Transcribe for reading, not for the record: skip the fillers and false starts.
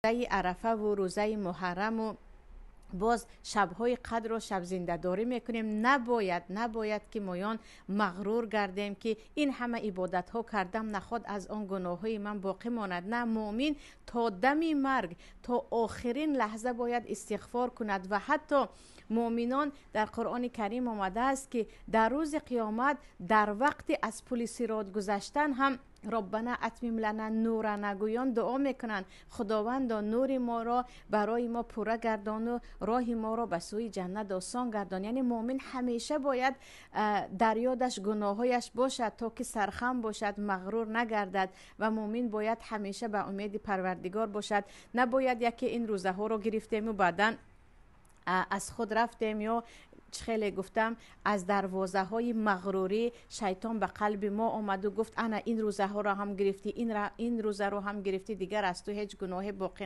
Арафа ва рӯзаи Муҳарраму боз шабҳои қадрро шабзиндадорӣ мекунем. Набояд ки моён мағрур гардем, ки ин ҳама ибодатҳо кардам, наход аз он гуноҳҳои ман боқӣ монад. На, муъмин то дами марг, то охирин лаҳза бояд истиғфор кунад. Ва ҳатто муъминон дар Қуръони Карим омадааст, ки дар рӯзи қиёмат дар вақти аз пули сирот гузаштан ҳам «Роббана атмим лана нурана» гӯён дуо мекунанд: «Худовандо, нури моро барои мо пурра гардону роҳи моро ба сӯи ҷаннат осон гардон». Яъне муъмин ҳамеша бояд дар ёдаш гуноҳҳояш бошад, то ки сархам бошад, мағрур нагардад. Ва муъмин бояд ҳамеша ба умеди Парвардигор бошад. Набояд яке ин рӯзаҳоро гирифтему баъдан аз худ рафтем ё, чӣ хеле гуфтам, аз дарвозаҳои мағрурӣ шайтон ба қалби мо омаду гуфт: «Ана, ин рӯзаҳоро ҳам гирифтӣ, ин рӯзаро ҳам гирифтӣ, дигар аз ту ҳеҷ гуноҳе боқӣ